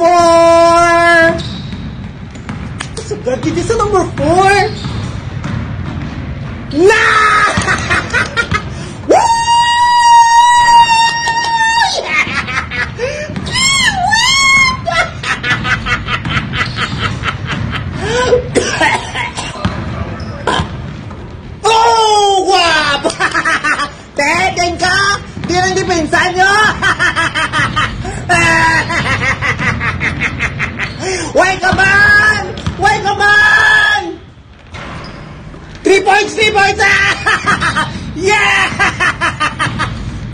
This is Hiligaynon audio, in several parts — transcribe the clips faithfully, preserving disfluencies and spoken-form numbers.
Four! Sugad kita sa number four! Na! Woo! Oh, wow! Te, tingka! Di lang depensa nyo! Way ka man! Way ka man! Three points! Three points! Ah! Yeah!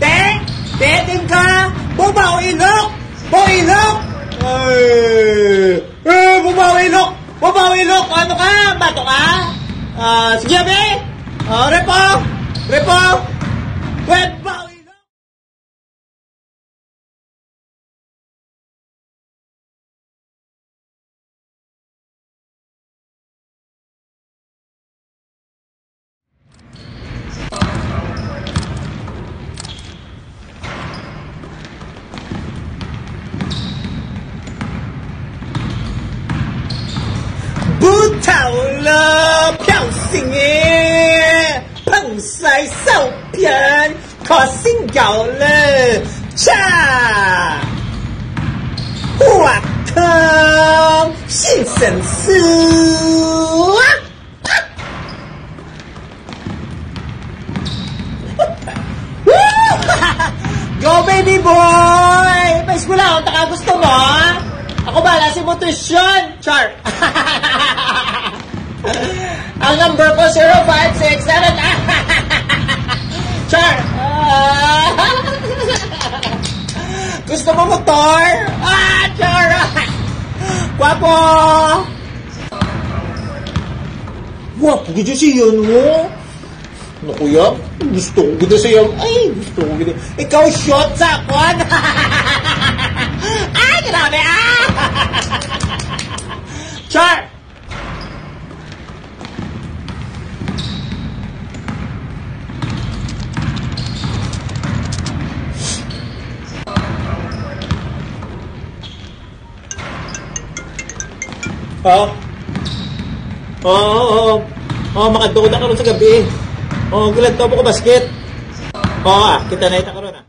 Te! Te, tingka! Bubaw ilok! Bubaw ilok! Ay! Eh, bubaw ilok! Bubaw ilok! Ano ka? Bato ka? Ah, sige, be! Oh, repo! Repo! Pwede ba ilok? Butaw lo piao singe, pangsay saupian, ko singgaw le cha. Huwag kang sinsensu. Go, baby boy! May eskwela, unta ka gusto mo, ha? Ako bala si motivation! Char! Ang number ko, zero five six seven. Char! Ah! Gusto mo motor? Ah, char! Guwapo! Guwapo gid siya, no? Ano, kuya? Gusto ko gid siya. Ay, gusto ko gid. Ikaw, shot sa kwan. Ay, grabe, ah! Char! Oh. Oo, oo, oo. Oh, makadto na karon sa gabi. Oh, gilad to ko basket. Oh, ah, kita na ita karon, ah.